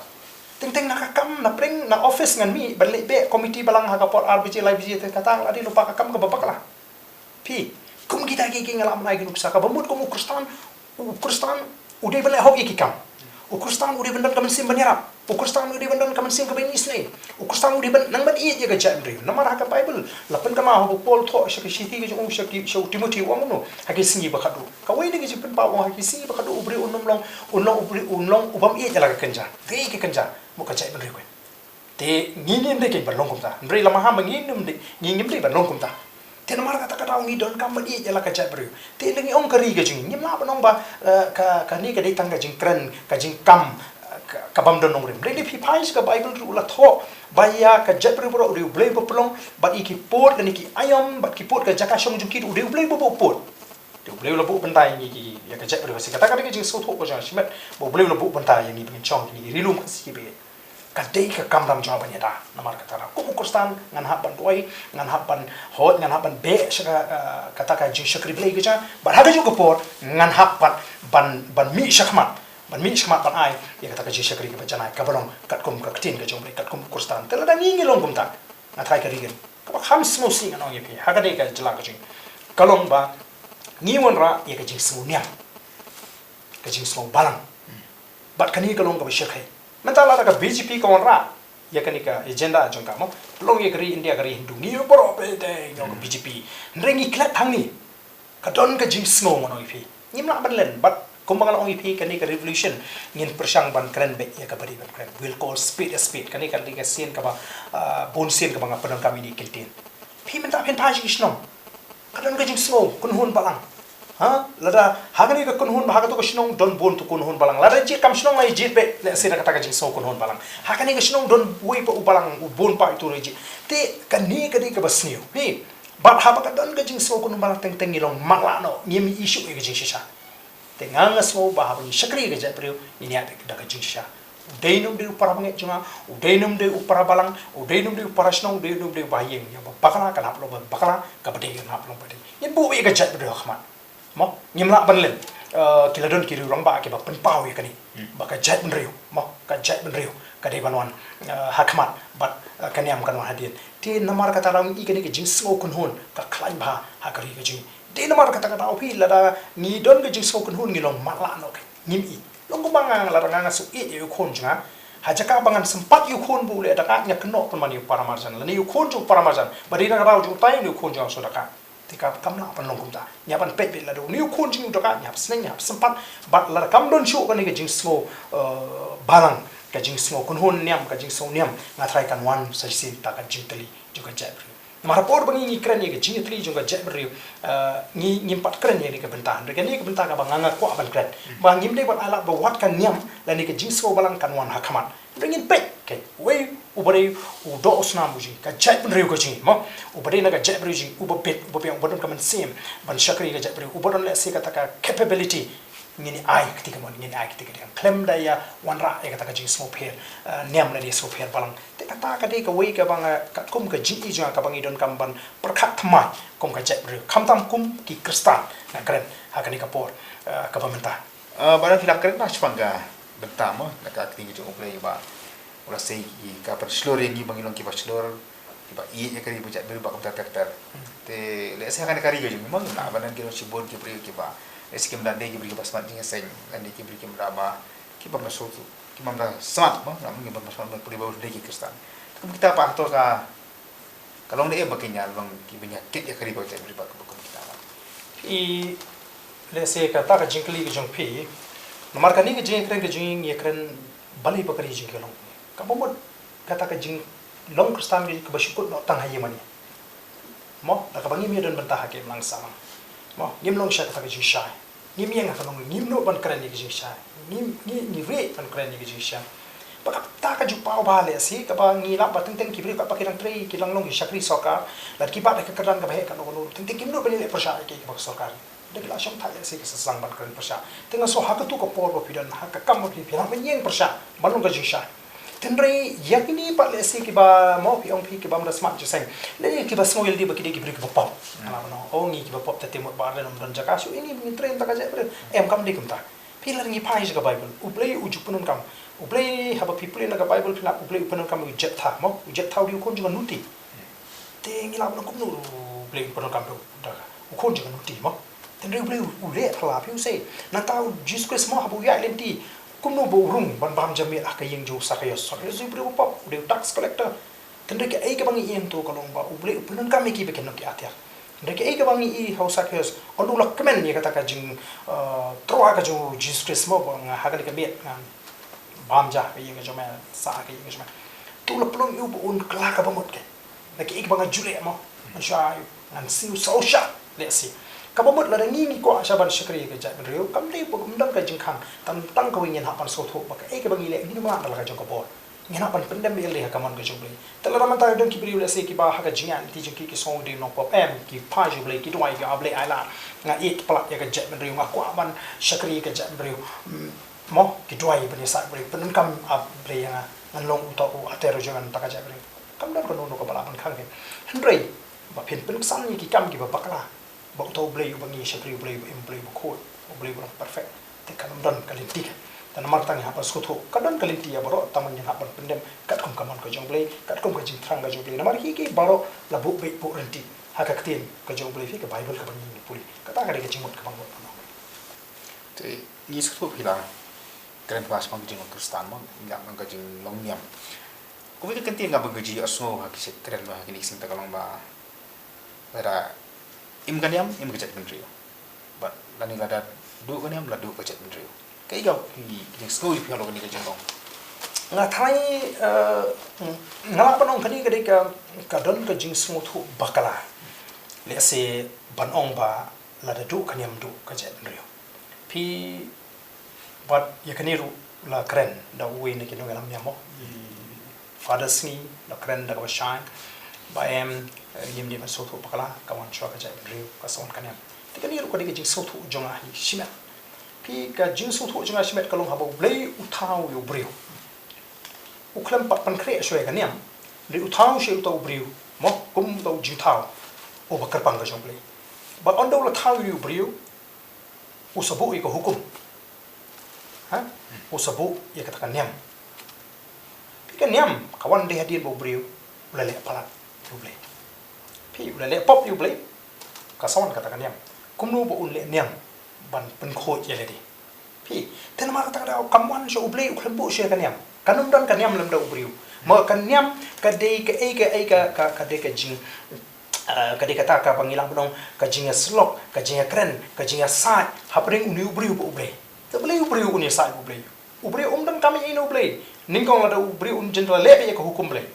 Teng teng na ka kam, na pdeng, na office ngan mih ban leit beh committee balang ha ka por ar baje lai baje, te kata la dei lypa ka kam kaba bakla. Phi, kum kita ki, ki nga lah ban ai ki nuksa kaba mut kum u Khristan, u Khristan u dei ban leh hok ïa ki kam. U Khristan u dei ban don ka mynsiem ban ïarap. U Khristan u dei ban don ka mynsiem kaba ïohi isynei. U Khristan u dei ban nang ban ïeit ïa ka jaitbynriew. Namar ha ka Baibl la pynkynmaw haba u Paul u thoh sha ka shithi ka jong u sha ki, sha u Timothi, u ong kumno ha ki sngi ba khatduh. Kawei na ki jingpynpaw u ong ha ki sngi ba khatduh u briew un ym long, un long u briew, un long u bym ïeit ïa la ka kynja. Kaei ka kynja? Mo, ka jaitbynriew. Te ngi ngim dei kein ban long kumta. Hynrei lada maham ngi ngim dei, ngi ngim dei ban long kumta. Te namar kata ka daw ngi donkam ban ïeit ïa la ka jaitbynriew. Te lada ngi ong ka ri ka jong ngi, ngim lah ban ong ba, eh, ka, kane ka dei tang ka jingkren, ka jingkam, eh, ka, ka bym don nongrim. Hynrei lada phi phai sha ka Baibl ruh la thoh ba ïa ka jaitbynriew baroh u dei U Blei uba pynlong, bad ïa ki pud lane ki aïom bad ki pud ka jaka shong jong ki ruh u dei U Blei uba buh pud. Te U Blei u la buh bynta ïa ngi ki, ïa ka jaitbynriew Khasi. Kata ka dei ka jingsngewthuh ka jong nga shimet ba U Blei u la buh bynta ïa ngi ba ngin shong kine ki ri lum Khasi kiba ïeit. Ka dei ka kamram jong nga ban ïada. Namar kata ka daw kum u Khristan ngan hap ban duwai, ngan hap ban hoi, ngan hap ban beh sha ka, eh, kata ka jingshakri Blei ka jong nga. Bad ha kajuh ka por ngan hap pat ban, ban mih shakhmat, ban mih shakhmat ban ai ïa kata ka jingshakri kaba janai, kaba long katkum ka ktien ka jong U Blei, katkum u Khristan. Te lada ngi ngi long kumta, nga tharai ka ri kan kaba kham sngewsih, ngan ong ïa phi. Ha kane ka jylla ka jong ngi ka long ba ngi wanrah ïa ka jingsngewniam, ka jingsngewbalang. Bad kane ka long kaba shyrkhei. Mynta lada ka B J P ka wanrah ïa kane ka agenda jong ka, mo, pynlong ïa ka ri India ka ri Hindu, ngi baroh pat te ngi ong ka B J P. Hynrei ngi klet hangne, ka don ka jingsngew, ngan ong ïa phi. Ngim lah ban len, bad kumba nga la ong ïa phi, kane ka revolution ngin pyrshang ban kren beit ïa kaba dei ban kren. We'll call spade a spade. Kane ka dei ka sien kaba, ah, bun sien kaba nga pyndonkam ïa kine ki ktien. Phi mynta phin phai sha ki shnong, ka don ka jingsngew kynhun balang. Ha? Lada ha kane ka kynhun, ha kato ka shnong don bun tu kynhun balang, lada jied kam shnong la jied beit, lehse da kata ka jingsngew kynhun balang. Ha kane ka shnong don uwei pat u balang, u bun pat ïa uto u jied. Te kane ka dei kaba sniew. Phi, bad haba ka don ka jingsngew kynhun balang, teng teng ngi long matlah noh, ngim ïohi shuh ïa ka jingshisha. Te nga nga sngew ba haba ngi shakri ïa ka jaitbynriew, ngin ïaid da ka jingshisha. U dei ne um dei u para bangeit jong nga, u dei ne um dei u para balang, u dei ne um dei u para shnong, u dei ne um dei u bahaïing, ïa ba bakla kan hap long ba bakla, kaba dei kan hap long ba dei. Ngin buh ïa ka jaitbynriew ha khmat. Mo, ngim lah ban len. Eh, ki la don ki riew rangbah kiba pynpaw ïa kane. Hmm. Ba ka jaitbynriew, mo, ka jaitbynriew ka dei ban wan, eh, ha khmat, bad, eh, ka niam kan wan hadien. Te namar kata daw ngi i kane ka jingsngew kynhun ka khlaiñ bha ha ka ri ka jong ngi. Dei namar kata ka daw phi, lada ngi don ka jingsngew kynhun ngi long matlah noh, ngim i. Long kumba nga, lada nga nga shu ïeit ïa u khun jong nga, ha jaka ba ngan sympat ïa u khun ba u leh dakha, nga kynnoh pynban ïa u paramarjan lane ïa u khun jong u paramarjan. Ba dei na ka daw jong utai une u khun jong nga u shu dakha. Te ka, kam lah ban long kumta. Ngi hap ban peit beit, lada une u khun jong ngi u dakha, ngi hap sneng, ngi hap sympat. Bad lada kam don shuh kane ka jingsngew, eh, balang, Ka jingsngew kynhun niam, ka jingsngew niam, nga tharai kan wan sa shisien da ka jingtylli jong ka jaitbynriew. Namar ha por ba ngi, ngi kren ïa ka jingtylli jong ka jaitbynriew, eh, ngi, ngim pat kren ïa kane ka bynta. Hynrei kane ka bynta kaba nga, nga kwah ban kren. Ba ngim dei ban ai lad ba wat ka niam lane ka jingsngew balang kan wan ha khmat. Hynrei ngin peit, okay, uwei u briew u doh u snam u jong ngi, ka jaitbynriew ka jong ngi, mo. Uba dei na ka jaitbynriew jong ngi, uba bit, uba biang, uba don ka mynsiem ban shakri ka jaitbynriew, uba don, let's say, kata ka capability. Ngin ai kti kamon, ngin ai kti kti. Khlem da ïa wanrah ïa kata ka jingsngewpher, eh, niam lane jingsngewpher balang. Te kata ka dei kawei kaba nga, katkum ka jingïohi jong nga kaba ngi donkam ban pyrkhat thymmai kum ka jaitbynriew. Khamtam kum ki Khristan, nga kren ha kane ka por, eh, kaba mynta. Eh, ba dang phi la kren na shaphang ka bynta, mo, na ka ktien ka jong U Blei ba u la sei ïa ka pynshlur ïa ngi ba ngin long kiba shlur, kiba ïeit ïa ka ri bad jaitbynriew bad kumta ter ter. Hmm. Te lehse ha kane ka ri ka jong ngi, mo, ngim lah ban ong ki long shibun ki briew kiba, lehse kim dei ki briew kiba smat jingïaseng, lane ki briew kim dei ba, kiba ym da sngewthuh, kiba ym da smat, mo, ngim, kiba ym da smat ban pule ba u dei ki Khristan. Te kum kita pat hato ka, ka long ne em ba kin ïa long kiba ïa kit ïa ka ri bad jaitbynriew bad kumta. Phi, lehse kata ka jingkylli ka jong phi, namar kane ka jingkren ka jong ngi, ngi kren balei ba ka ri jong ngi ka long. Kaba mut kata ka jinglong Khristan ka jong ngi kaba shu kut noh tang ha ïing mane. Mo, da kaba ngim ïa don bynta ha ka imlang sahlang. Mo, ngim long sha kata ka jingshai. Ngim ïeng ha ka nong, ngim nud ban kren ïa ka jingshai. Ngim, ngi, ngi rieh ban kren ïa ka jingshai. Ba kata ka jingpaw ba lehse kaba ngi lap ba teng teng ki briew kaba ki dang trei, ki dang long ki shakri sorkar, lada ki bat da ka kyrdan kaba heh kano kano, teng teng kim nud ban ïaleh pyrshah ïa kaei kaba ka sorkar. Da ki la shong thait lehse ka sesang ban kren pyrshah. Te nga sngew ha katu ka por ba phi don ha ka kam ba phi, phi lah ban ïeng pyrshah ban long ka jingshai. Hynrei ïa kine pat lehse kiba, mo, phi ong phi kiba ym da smat jingïaseng, lane kiba sngew ïalade ba ki dei ki briew kiba pop. Hmm. Nga lah ban ong, o, ngi kiba pop te te mut ba ar lane ym don jaka shuh, ïa ngi ngin trei mynta ka jaitbynriew. Em, kam dei kumta. Phi, lada ngi phai sha ka Baibl, U Blei u ju pyndonkam. U Blei, haba phi pule na ka Baibl phi lap, U Blei u pyndonkam ïa u Jeptha, mo, u Jeptha u dei u khun jong ka Nuti. Te ngi lah ban ong kumno U Blei u pyndonkam ïa u, da u khun jong ka Nuti, mo. Hynrei U Blei u, u leh phylla, phi, u sei. Nangta u Jisu Khrist, mo, haba u ïaid lynti, kumno ba u rung ban bam ja miet ha ka ïing jong u Sakaios. Sakaios u dei u briew ba pop, u dei u tax collector. Hynrei kaei kaba ngi ïohi to ka long ba U Blei u pyndonkam ïa ki ba kin long ki atiar. Hynrei kaei kaba ngi ïohi ha u Sakaios, ynda u la kmen ïa kata ka jing, eh, tyrwa ka jong u Jisu Khrist, mo, ba nga ha kane ka miet ngan bam ja ha ka ïing ka jong me, sah ha ka ïing ka jong me. Te u la pynlong ïa u ba un kylla kaba mut, ke. Na kaei kaba nga ju leh, mo. Ngan shah, ngan siew saw shah, lehse. Kaba mut lada ngi, ngi kwah sha ban shakri ïa ka jaitbynriew, kam dei ba ym don ka jingkhang, tang, tang kawei, ngin hap ban sngewthuh ba kaei kaba ngi leh ngim mad da la ka jong ka bor. Ngin hap ban pyndem ïalade ha ka mon ka jong U Blei. Te lada mynta don ki briew lehse kiba ha ka jingïaid lynti jong ki ki sngew dei nongpop, em, ki phai sha U Blei, ki duwai, ki ong, A Blei, ai lad, nga ïeit palat ïa ka jaitbynriew, nga kwah ban shakri ïa ka jaitbynriew. Mm, mo, ki duwai ban ïasaid U Blei, pyndonkam, A Blei, ïa nga, ngan long uta u ater jong kata ka jaitbynriew. Kam don kano kano kaba lah ban khang phi. Hynrei ba phin pynksan ïa ki kam kiba bakla, ba uta U Blei uba ngi shakri, U Blei uba im, U Blei uba khuid, U Blei uba long perfect, te kan ym don ka lynti ka. Te namar kata ngi hap ban sngewthuh, ka don ka lynti ïa baroh, tang ba ngin hap ban pyndem katkum ka mon ka jong U Blei, katkum ka jingthrang ka jong U Blei. Namar hi ki baroh la buh beit buh ryntih ha ka ktien ka jong U Blei, phi, ka Baibl kaba ngi pule. Kata ka dei ka jingmut kaba ngi mut ban ong. Te ngi sngewthuh phi la kren pynban shaphang ka jinglong Khristan, mo, ngi la ong ka jinglong niam. Kumne ka ktien kaba ngi ju ïohsngew ha ki shet kren ba ha kine ki sien, te ka long ba lada im ka niam, im ka jaitbynriew. Bad lane lada duh ka niam, la duh ka jaitbynriew. Kaei ka, ki, ki jingsngew jong phi halor kane ka jinglong? Nga tharai, eh, nga lah ban ong kane ka dei ka, ka don ka jingsngewthuh bakla. Lehse ban ong ba lada duh ka niam, duh ka jaitbynriew. Phi, bad ïa kane ruh la kren da uwei na ki nongïalam niam, mo, i Father Sngi, la kren da kaba shai ba em, eh, ngim dei ban sngewthuh bakla, ka wan shuwa ka jaitbynriew, ka sa wan ka niam. Te kane ruh ka dei ka jingsngewthuh jong nga hi shimet. Phi, ka jingsngewthuh jong nga shimet ka long haba U Blei u thaw ïa u briew, u khlem pat pynkhreh shuwa ïa ka niam, hynrei u thaw shuwa ïa uta u briew, mo, kum uta u jingthaw uba kyrpang ka jong U Blei. Bad ynda u la thaw ïa u briew, u sa buh ïa ka hukum. Ha? U sa buh ïa kata ka niam. Phi, ka niam ka wan dei hadien ba u briew u la leh palat ïa U Blei. Phi, u la leh pop ïa U Blei, ka sa wan kata ka niam. Kumno ba un leh niam ban pynkhuid ïa lade? Phi, te namar kata ka daw kam wan sha U Blei, u khlem buh shuwa ïa ka niam. Kan ym don ka niam lem da u briew. Ma ka niam ka dei kaei kaei ka, ka, ka dei ka jing, eh, ka dei kata kaba ngi lah ban ong ka jingïasyllok, ka jingïakren, ka jingïasaid hapdeng une u briew bad U Blei. Te balei u briew un ïasaid bad U Blei? U briew um donkam ïa U Blei. Nyngkong lada u briew un jin la leh ïa ka hukum Blei.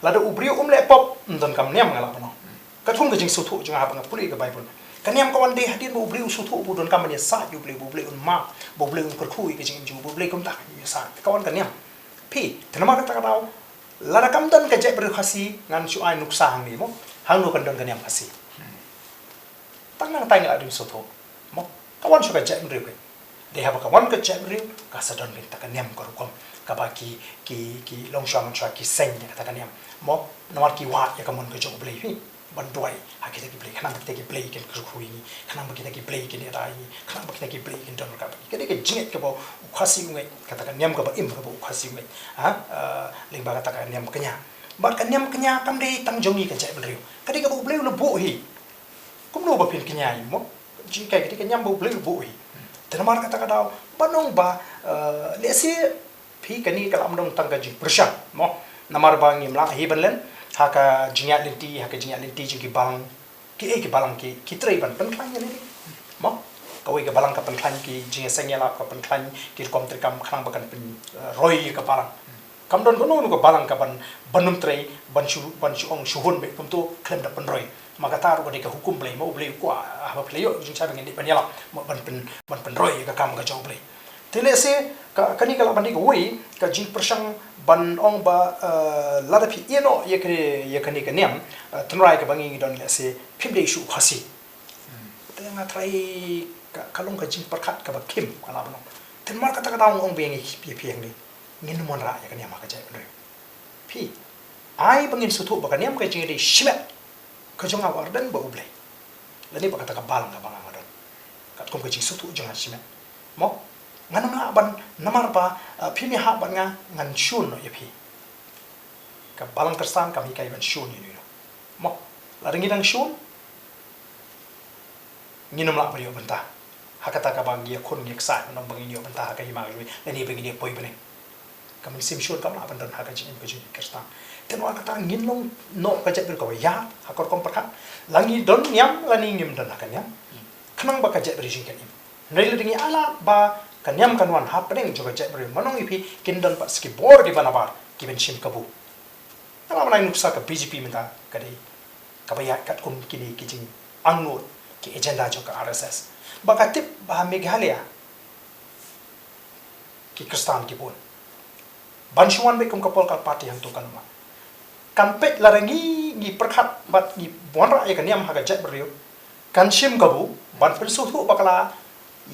Lada u briew um leh pop, ym donkam niam nga lah ban ong. Katkum ka jingsngewthuh jong nga haba nga pule ka Baibl. Ka niam ka wan dei hadien ba u briew u sngewthuh ba u donkam ban ïasaid ïa u Blei, ba u Blei un map, ba u Blei un kyrkhu ïa ka jingim jong u, ba u Blei kumta kan ïasaid. Ka wan ka niam. Phi, te namar kata ka daw, lada kam don ka jaitbynriew Khasi, ngan shu ai nuksa hangne mo. Hangno kan don ka niam Khasi. Tang nangta ngi la dang sngewthuh. Mo, ka wan shuh ka jaitbynriew ka. Dei haba ka wan ka jaitbynriew, ka sa don kata ka niam ka rukom. Kaba ki, ki, ki longshuwa manshuwa ki seng ïa kata ka niam. Mo, namar ki wad ïa ka mon ka jong u Blei phi. Ban duwai ha kita ki blei, khnang ba kita ki blei kin kyrkhu ïa ngi, khnang ba kita ki blei kin ïada ïa ngi, khnang ba kita ki blei kin don ryngkat bad ngi. Ka dei ka jingngeit kaba u Khasi u ngeit, kata ka niam kaba im kaba u Khasi u ngeit. Ha? Eh, lyngba kata ka niam kñia. Bad ka niam kñia kam dei tang jong ngi ka jaitbynriew. Ka dei kaba u Blei u la buh hi. Kumno ba phin kñia hi mo? Jinghikai ka dei ka niam ba u Blei u buh hi. Te namar kata ka daw, ban ong ba, eh, lehse phi kane ka la ym don tang ka jingpyrshang mo. Namar ba ngim lah hi ban len ha ka jingïaid lynti, ha ka jingïaid lynti jong ki balang. Kiei ki balang ki, ki trei ban pynkhlaiñ ïa lade mo. Kawei ka balang ka pynkhlaiñ ki jingïaseng ïalap, ka pynkhlaiñ ki rukom treikam khnang ba kan pyn, eh, roi ïa ka balang. Kam don kano kano ka balang ka ban, ban ym trei, ban shu, ban shu ong shu hun beit kumto khlem da pynroi. Ma kata ruh ka dei ka hukum Blei, ma u Blei u kwah, ah, haba phi la ïoh jingshai ba ngin dei ban ïalap, ma ban pyn, ban pynroi ïa ka kam ka jong u Blei. Te lehse ka, kane ka lah ban dei kawei ka jingpyrshang ban ong ba, eh, lada phi ïeh noh ïa kane, ïa kane ka niam, eh, tynrai kaba ngi ngi don lehse phim dei shuh u Khasi. Te nga tharai ka, ka long ka jingpyrkhat kaba khim ka lah ban long. Te namar kata ka daw nga ong ba ïa ngi, ïa phi hangne, ngin ym wanrah ïa ka niam ha ka jaitbynriew. Phi, ai ba ngin sngewthuh ba ka niam ka jingïadei shimet ka jong nga u Ardent bad u Blei. Lane ba kata ka balang kaba nga nga don. Katkum ka jingsngewthuh jong nga shimet. Mo, ngan ym lah ban, namar ba, eh, phim ïahap bad nga, ngan shun noh ïa phi. Ka balang Khristan kam hikai ban shun ïa uno uno. Mo, lada ngi dang shun, ngin ym lah ban ïoh bynta. Ha kata kaba ngi ïakhun ngi ïaksaid ban ong ba ngin ïoh bynta ha ka hima ka jong u Blei, lane ba ngin ïapoi bneng. Ka mynsiem shun kam lah ban don ha ka jingim ka jong ngi ki Khristan. Te namar kata ngin long noh ka jaitbynriew kaba ïar ha ka rukom pyrkhat. La ngi don niam lane ngim don ha ka niam, khnang ba ka jaitbynriew jong ngi kan im. Hynrei lada ngi ai lad ba ka niam kan wan hapdeng jong ka jaitbynriew, ngan ong ïa phi, kin don pat sa ki bor kiba nabar kiban shim kabu. Nga lah ban ai nuksa ka B J P mynta ka dei kaba ïaid katkum kine ki jingangnud, ki agenda jong ka R S S. Ba ka tip ba ha Meghalaya ki Khristan ki bun. Ban shu wan beit kum ka political party hangto kan ym lah. Kan peit lada ngi, ngi pyrkhat bad ngi wanrah ïa ka niam ha ka jaitbynriew, kan shim kabu ban pynsngewthuh bakla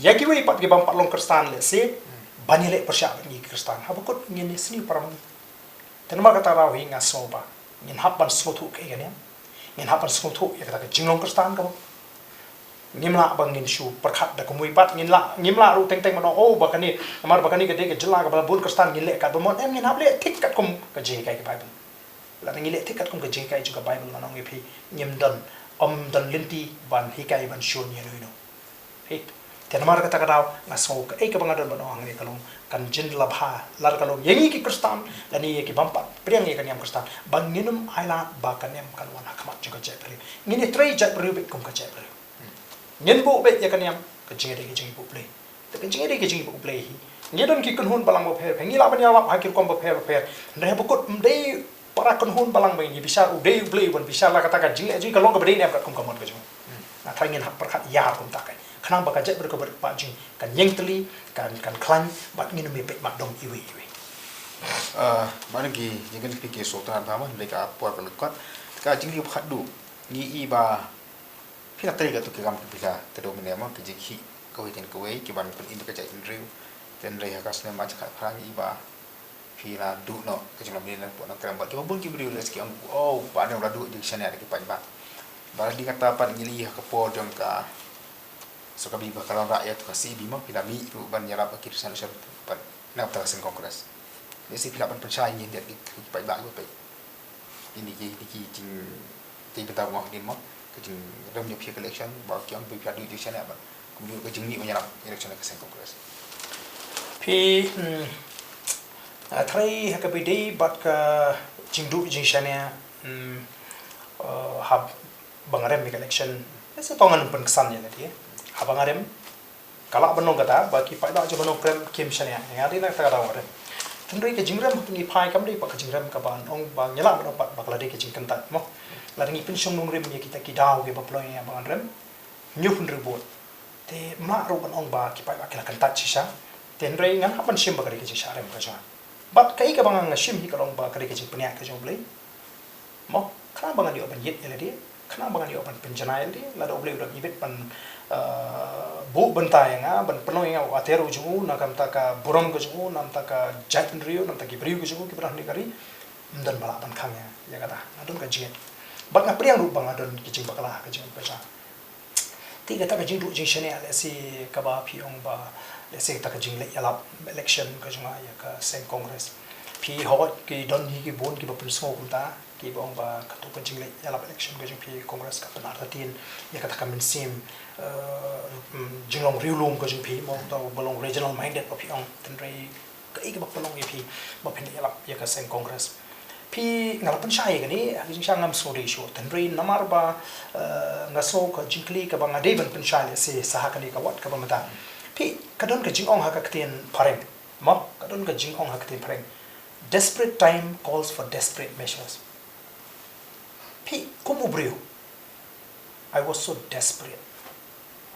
ïa kiwei pat ki bym pat long Khristan lehse ban ïaleh pyrshah bad ngi ki Khristan. Haba kut ngin ïasniew para ma ngi. Te namar kata ka daw hi nga sngew ba ngin hap ban sngewthuh kaei ka niam. Ngin hap ban sngewthuh ïa kata ka jinglong Khristan kaba ngim lah ba ngin shu pyrkhat da kumwei pat, ngin lah, ngim lah ruh teng teng ban ong, oh, ba kane, namar ba kane ka dei ka jylla kaba la bun Khristan, ngin leh katba mon. Em, ngin hap leh thik katkum ka jinghikai ka Baibl. Lada ngi leh thik katkum ka jinghikai jong ka Baibl, ngan ong ïa phi, ngim don, ym don lynti ban hikai ban shun ïa uno uno. Phi, te namar kata ka daw nga sngew kaei kaba nga don ban ong hangne ka long kan jin la bha, lada ka long ïa ngi ki Khristan lane ïa ki bym pat pdiang ïa ka niam Khristan, ba ngin ym ai lad ba ka niam kan wan ha khmat jong ka jaitbynriew. Ngin ïatrei jaitbynriew beit kum ka jaitbynriew. Ngin buh beit ïa ka niam, ka jingïadei ka jingïabuh Blei. Te ka jingïadei ka jingïabuh Blei hi, ngi don ki kynhun balang bapher bapher, ngi lah ban ïalap ha ki rukom bapher bapher. Hynrei haba kut ym dei para kynhun balang ba ngin bishar, u dei u Blei uban bishar. La kata ka jingleh jong ngi ka long kaba dei ne em katkum ka mon ka jong u. Nga tharai ngin hap pyrkhat ïar kumta kein, khnang ba ka jaitbynriew kaba rit ba jong ngi kan ïeng tylli, kan, kan khlaiñ bad ngin ym ïapeit matdong iwei iwei. Ah, ba dang ki jingkynphai ki shu tnat bha mo, hynrei ka por ka la kut. Ka jingkylli kaba khatduh, ngi i ba phi la trei katto ki kam ki phi la kdew mynne mo, ki jingkhih kawei ken kawei kiban pynim ïa ka jaitbynriew. Hynrei ha ka snem ar hajar khatphra ngi i ba phi la duh noh ka jinglong mynne na pdeng Nongkrem bad kiba bun ki briew lehse ki ong, oh, ba ne u la duh jingshaniah da ki paidbah. Bad hadien kata pat ngi la i ha ka por jong ka sorkar ba ka la wanrah ïa ka C A B mo, phi la mih ruh ban ïarap ïa ki resolution pat na ka bynta ka seng Congress. Lehse phi lah ban pynshai ïa ngi, ïa ki paidbah kiba peit. Kine ki, kine ki jing, ki bynta ba nga ong hadien mo, ka jingrem jong phi ha ka election, ba ki ong ba phi la duh jingshaniah bad kumjuh ka jingmih ban ïarap election ha ka seng Congress. Phi, hmm, ah, tharai ha kaba ïadei bad ka jingduh jingshaniah, hmm, ah, haba nga rem ïa ka election, lehse to ngan ym pynksan ïa lade. Haba nga rem, ka lah ban long kata ba ki paidbah jong ka Nongkrem kim shaniah ïa nga, dei na kata ka daw nga rem. Hynrei ka jingrem hapdeng i phai kam dei pat ka jingrem kaba ong ba ngi lah ban ong pat ba ka la dei ka jingkyntait mo. Lada ngi pynshong nongrim ïa kita ki daw kiba pynlong ïa ba ngan rem, hynñiew hynriew vote. Te mlak ruh ban ong ba ki paidbah ki la kyntait shisha. Te hynrei ngan hap ban shim ba ka dei ka jingshah rem ka jong nga. Bad kaei kaba nga shim hi ka long ba ka dei ka jingpynïaid ka jong U Blei. Mo, khnang ba ngan ïoh ban ïit ïa lade, khnang ba ngan ïoh ban pynjanai ïa lade, lada U Blei u dang ibit ban, eh, buh bynta ïa nga, ban pynlong ïa nga u ater u jong u, na ka bynta ka burom ka jong u, na ka bynta ka jaitbynriew, na ka bynta ki briew ka jong u, kiba don ha kane ka ri, ym don ba lah ban khang ïa, ïa kata, nga don ka jingngeit. Bad nga pdiang ruh ba nga don ki jingbakla, ka jingngeit ka jong nga. Te kata ka jingduh jingshaniah lehse kaba phi ong ba, lehse kata ka jingleh ïalap election ka jong nga ïa ka seng Congress. Phi hoi ki don hi ki bun kiba pynsngew kumta, kiba ong ba kato ka jingleh ïalap election ka jong phi Congress ka pynartatien ïa kata ka mynsiem, eh, mm, jinglong riewlum ka jong phi, mo, to ba long regional minded ba phi ong, hynrei kaei kaba pynlong ïa phi ba phin ïalap ïa ka seng Congress. Phi, nga la pynshai ïa kane ha ka jingshisha, ngam sngewdei shuh, hynrei namar ba, eh, nga sngew ka jingkylli kaba nga dei ban pynshai lehse sa ha kane ka wat kaba mynta. Phi, ka don ka jingong ha ka ktien phareng. Mo, ka don ka jingong ha ka ktien phareng. Desperate time calls for desperate measures. Phi, kum u briew, I was so desperate.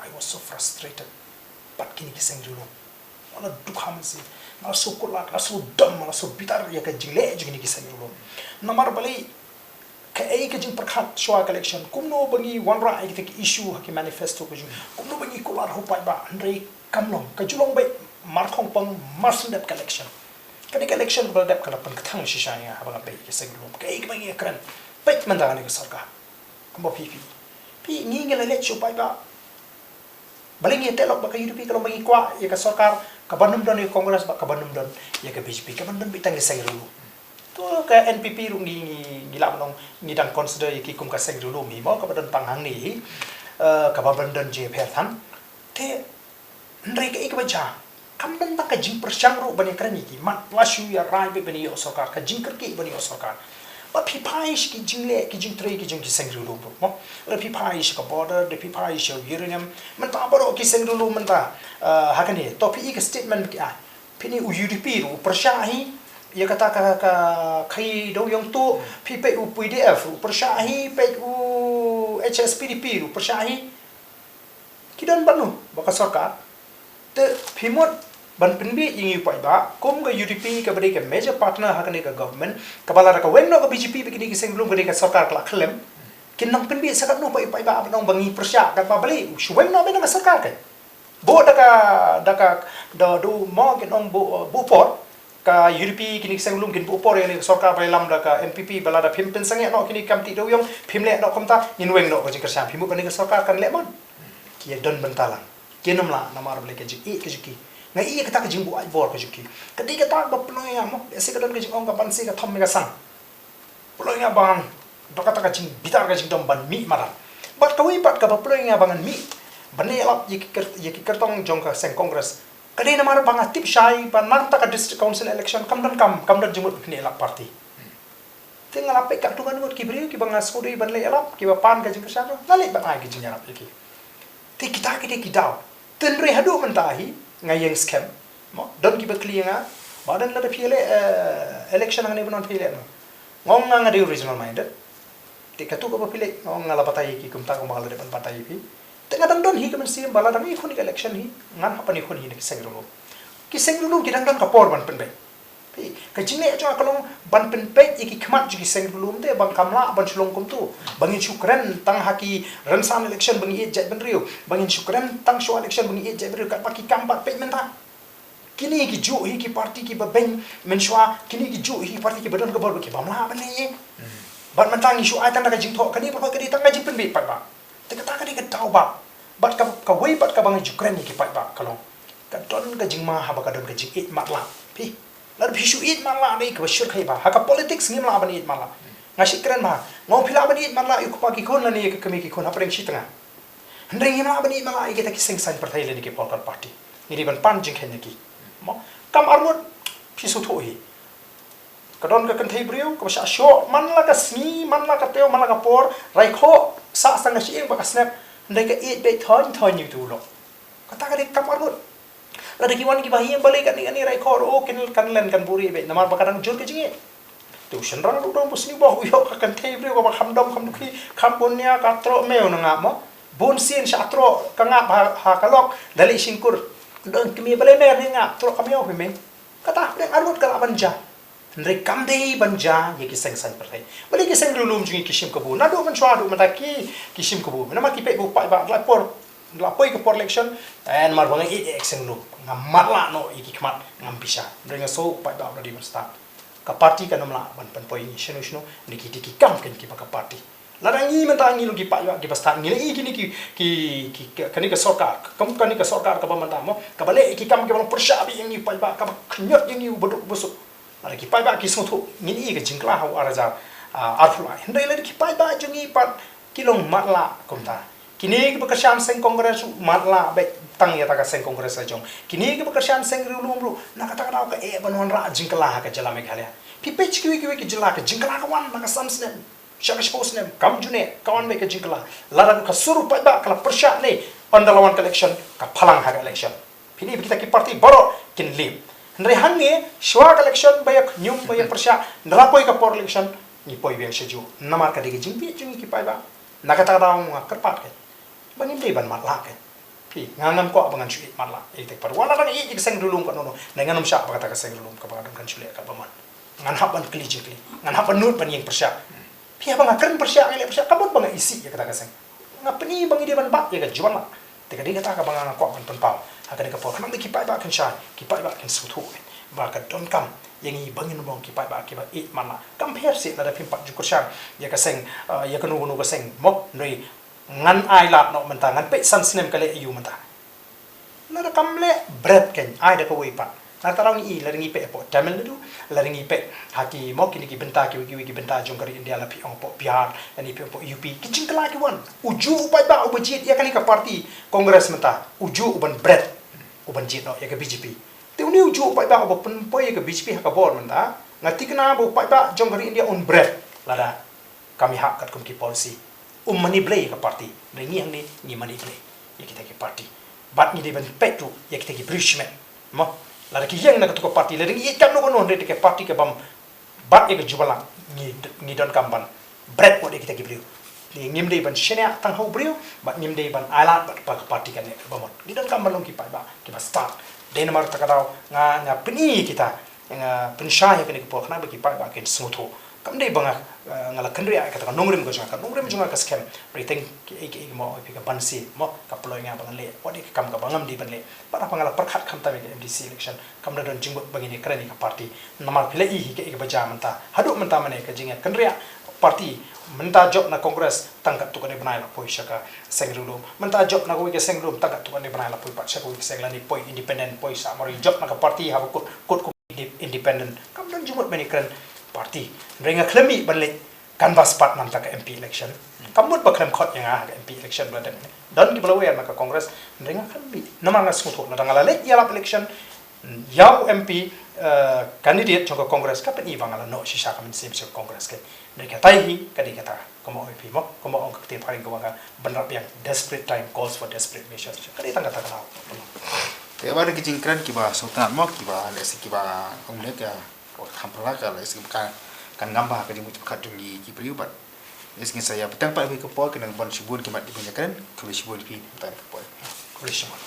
I was so frustrated. Bad kine ki seng riewlum. Nga la dukha mynsiem. Nga la sngewkular, nga la sngewdom, nga la sngewbitar ïa ka jingleh jong kine ki seng riewlum. Namar balei, kaei ka jingpyrkhat shuwa ka election, kumno ba ngi wanrah ïa kita ki issue ha ki manifesto ka jong, kumno ba ngi kular ha u paidbah, hynrei kam long, ka ju long beit markhongpong, mar shu dep ka election. Kane ka election kaba la dep ka la pynkthang shisha ïa nga haba nga peit ïa ki seng riewlum. Kaei kaba ngi ïakren. Peit mynta kane ka sorkar. Kumba phi, phi. Phi, ngi ngi la leit sha u paidbah. Balei ngi ïateh lok bad ka U D P, ka long ba ngi kwah ïa ka sorkar kaban ym don ïa ka Congress bad kaban ym don ïa ka B J P, kaban don beit tang ki seng riewlum. To ka N P P ruh ngi, ngi, ngi lah ban ong ngi dang consider ïa ki kum ka seng riewlum hi mo, kaba don tang hangne hi. Eh, kaba ban don jingïapher than. Te hynrei kaei kaba jia, kam don tang ka jingpyrshang ruh ban ïakren ïa ki, mat la shu ïa rai beit ban ïoh sorkar, ka jingkyrkieh ban ïoh sorkar. Bad phi phai sha ki jingleh, ki jingtrei, ki jong ki seng riewlum ruh mo. Lada phi phai sha ka border, lada phi phai sha uranium, mynta baroh ki seng riewlum mynta, eh, ha kane, to phi i ka statement ba ki ai. Phi i u U D P ruh u pyrshah hi ïa kata ka, ka khaïi dewïong tuh, phi peit u P D F ruh u pyrshah hi, peit u H S P D P ruh u pyrshah hi. Ki don bad no bad ka sorkar. Te phi mut ban pynbieit ïa ngi u paidbah kum ka U D P kaba dei ka major partner ha kane ka government, kaba lada ka weng noh ka B J P bad kine ki seng riewlum, ka dei ka sorkar ka la khyllem. Kin nang pynbieit sa katno pat ïa u paidbah ban ong ba ngi pyrshah, katba balei shu weng noh beit na ka sorkar ka. Buh da ka, da ka, da, da u mo kin ong buh, buh por. Ka U D P kine ki seng riewlum kin buh por ïa kane ka sorkar ba ïalam da ka N P P, ba lada phim pynsangeh noh kine ki kam tih dewïong, phim leh noh kumta, ngin weng noh ka jingkyrshan. Phi mut kane ka sorkar kan leh mon? Ki ïa don bynta lang. Kin ym lah namar balei ka jingïeit ka jong ki. Nga ïeit kata ka jingbuaid bor ka jong ki. Ka dei kata ba pynlong ïa nga mo, lehse ka don ka jingong ka ban se ka thom me ka sang. Pynlong ïa nga ban, da kata ka jingbitar ka jingdom ban mih madan. Bad kawei pat kaba pynlong ïa nga ba ngan mih ban ïalap ïa ki kyr-, ïa ki kyrtong jong ka seng Congress. Ka dei namar ba nga tip shai ba na kata ka District Council election kam don kam, kam don jingmut ban ïalap party. Te nga la peit katto katne ngut ki briew kiba nga sngewdei ban leit ïalap, kiba pan ka jingkyrshan, nga leit ban ai ka jingïarap ïa ki. Te kita ki dei ki daw. Te hynrei haduh mynta hi nga ïeng skhem. Mo, don kiba kylli ïa nga, ba don lada phi leh, eh, election hangne, ba don phi leh mo. Nga ong nga, nga dei regional minded. Te katto kaba phi leh, nga ong nga la batai ïa ki kumta kumba nga la dep ban batai ïa phi. Te nga dang don hi ka mynsiem ba lada ngi ïakhun ïa ka election hi, ngan hap ban ïakhun hi na ki seng riewlum. Ki seng riewlum ki dang don ka por ban pynbeit. Phi, ka jingleh jong nga ka long ban pynpeit ïa ki khmat jong ki seng riewlum te ba kam lah ban shu long kumto. Ba ngin shu kren tang ha ki rynsan election ba ngi ïeit jaitbynriew. Ba ngin shu kren tang shuwa election ba ngi ïeit jaitbynriew, katba ki kam pat peit mynta. Kine ki juh hi ki party kiba beiñ mynshuwa, kine ki juh hi ki party kiba don ka bor ba ki bym lah ban leh. Bad mynta ngi shu ai tang da ka jingthoh, kane baroh ka dei tang ka jingpynbeit paidbah. Te kata ka dei ka daw ba. Bad ka, kawei pat kaba nga ju kren ïa ki paidbah ka long, ka don ka jingma haba ka don ka jingïeit matlah. Phi, lada phi shu ïeit matlah, dei kaba shyrkhei ba ha ka politics ngim lah ban ïeit matlah. Nga shu kren ba nga ong phi lah ban ïeit matlah ïa u kpa ki khun lane ïa ka kmie ki khun hapdeng shi tnga. Hynrei ngim lah ban ïeit matlah ïa kita ki seng saiñ pyrthei lane ki political party. Ngi dei ban pan jingkheiñ ïa ki. Mo, kam arngut, phi sngewthuh hi. Ka don ka kynthei briew kaba shah shoh man la ka sngi, man la ka taïew, man la ka por, raikhoh sah tang ka shyieng bad ka snep. Hynrei ka ïeit beit thoiñ thoiñ ïa uto u lok. Kata ka dei kam arngut. Lada ki wan ki ba hi balei katne katne, rai khor, oh, kin kan len kan buri beit namar ba ka dang jur ka jingeh. Te u shynrang ruh dang bus ni ba u ïoh ka kynthei briew kaba kham dom kham dukhi kham bun nia, ka troh mew na ngap mo. Bun sien sha troh ka ngap ha, ha ka lok da leh shingkur. Dang kmie balei mer ni ngap troh ka mew hi me. Kata hapdeng arngut ka lah ban ja. Hynrei kam dei ban ja ïa ki seng saiñ pyrthei. Balei ki seng riewlum jong ngi ki shim kabu? Naduh mynshuwa haduh mynta ki, ki shim kabu. Namar ki peit ba u paidbah la por, la poi ka por election. Eh, namar ba nga ïeit ïa ki seng riewlum, nga matlah noh ïa ki khmat, ngam pisa. Hynrei nga sngew u paidbah u la dei ban stad. Ka party kan ym lah ban pynpoi ngi shano shano. Hynrei ki dei ki kam kein kiba ka party. Lada ngi mynta ngi long ki paidbah kiba stad, ngi la ïohi kine ki, ki, ki, ki, kane ka sorkar, ka, kane ka sorkar kaba mynta mo, kaba leh ki kam kiba long pyrshah bha ïa ngi u paidbah, kaba khynñiot ïa ngi u baduk u basuk. Lada ki paidbah ki sngewthuh, ngin ïohi ka jingkylla ha u ar hajar arphew lai. Hynrei lada ki paidbah jong ngi pat ki long matlah kumta. Kine kiba kyrshan seng Congress matlah beit tang ïa kata ka seng Congress la jong. Kine kiba kyrshan seng riewlum ruh, na kata ka daw ka eh ban wanrah jingkylla ha ka jylla Meghalaya. Phi peit kiwei kiwei ki jylla ka jingkylla ka wan na ka san snem. Sha ka shiphew snem, kam ju neh, ka wan beit ka jingkylla. Lada ka sur u paidbah ka la pyrshah ne, ynda la wan ka election, ka phalang ha ka election. Phi ïohi ba kita ki party baroh kin lip. Hynrei hangne, shuwa ka election ba ïa khñium ba ïa pyrshah, ynda la poi ka por election, ngi poi biang sha juh. Namar ka dei ka jingbieit jong ngi ki paidbah. Na kata ka daw nga kyrpad kein ba ngim dei ban matlah kein. Phi, nga ngam kwah ba ngan shu ïeit matlah ïa kita ki party. Wat la dang ïeit ïa ka seng riewlum katno katno, ngan ym shah ba kata ka seng riewlum kaba nga don kan shu leh katba mon. Ngan hap ban kylli jingkylli, ngan hap ban nud ban ïeng pyrshah. Phi, haba nga kren pyrshah, nga leh pyrshah, ka mut ba nga isih ïa kata ka seng. Nga pyni ba ngi dei ban bat ïa ka jubab. Te ka dei kata kaba nga kwah ban pynpaw ha kane ka por, khnang ba ki paidbah kin shai, ki paidbah kin sngewthuh ba ka donkam ïa ngi ba ngin long ki paidbah kiba ïeit matlah. Kam pher shuh lada phim pat ju kyrshan ïa ka seng, eh, ïa kano kano ka seng mo, hynrei ngan ailad noh mynta, ngan peit san snem ka leh aïu mynta. Lada kam leh bret kein, ai da kawei pat. Lada tang ngi, lada ngi peit hapoh Tamil Nadu, lada ngi peit ha ki mo kine ki bynta, kiwei kiwei ki bynta jong ka ri India, la phi ong hapoh Bihar, lane phi ong hapoh U P, ki jingkylla ki wan. Ujuh u paidbah uba jied ïa kane ka party Congress mynta, ujuh u ban bret, u ban jied noh ïa ka B J P. Te une ujuh u paidbah uba pynpoi ïa ka B J P ha ka bor mynta, nga thikna ba u paidbah jong ka ri India un bret lada kam ïahap katkum ki policy. Um mane blei ïa ka party, hynrei ngi hangne ngi mane blei ïa kita ki party. Bad ngi dei ban peit ruh ïa kita ki briew shimet. Mo, lada ki ïeng na katu ka party, lada ngi ïeit katno katno, hynrei da ka party ka bym bat ïa ka jubab, ngi, ngi donkam ban bret wat ïa kita ki briew. Ngi, ngim dei ban shaniah tang ha u briew, bad ngim dei ban ailad bad ba ka party kan leh kaba mut. Ngi donkam ban long ki paidbah kiba stad. Dei namar kata ka daw nga, nga pyni kita, nga pynshai ha kane ka por khnang ba ki paidbah kin sngewthuh. Kam dei ba nga, eh, nga la kynriah ïa kata ka nongrim ka jong nga, ka nongrim jong nga ka skhem. Hynrei teng kiei kiei mo, phi, ka ban sien mo, ka pynlong ïa nga ba ngan leh wat ïa ka kam kaba ngam dei ban leh. Bad haba nga la pyrkhat khamtam ïa ka M D C election, kam da don jingmut ba ngin ïakren ïa ka party. Namar phi la i hi kaei kaba jia mynta. Haduh mynta mane ka jingïakynriah party, mynta jop na Congress tang katto katne bnai la poi sha ka seng riewlum. Mynta jop na kawei ka seng riewlum tang katto katne bnai la poi pat sha kawei ka seng, lane poi independent, poi sah mari, jop na ka party haba kut, kut kum inde-, independent. Kam don jingmut ban ïakren party. Hynrei nga khlem mih ban leit canvass pat na bynta ka M P election. Kam mut ba khlem khot ïa nga ha ka M P election ba la dep. Don kiba la wer na ka Congress, hynrei nga khlem mih. Namar nga sngewthuh lada nga la leit ïalap election ïa u M P, eh, candidate jong ka Congress, ka pyni ba nga la noh shisha ka mynsiem jong ka Congress kein. Hynrei katai hi ka dei kata, kumba ong ïa phi mo, kumba ong ka ktien phareng kaba nga bynrap biang, desperate time calls for desperate measures. Ka dei tang kata ka daw. Te ba dei ki jingkren kiba sngewtynnat mo, kiba lehse kiba ong ne ka, o, kham phylla ka, lehse kiba ka, kan ngam bha ka jingmut jingpyrkhat jong ngi ki briew, bad lehse ngin sa ïa bteng pat ha kawei ka por, ki nang ban shibun ki mat ki ban ïakren, khublei shibun ïa phi mynta ka por. Khublei shibun.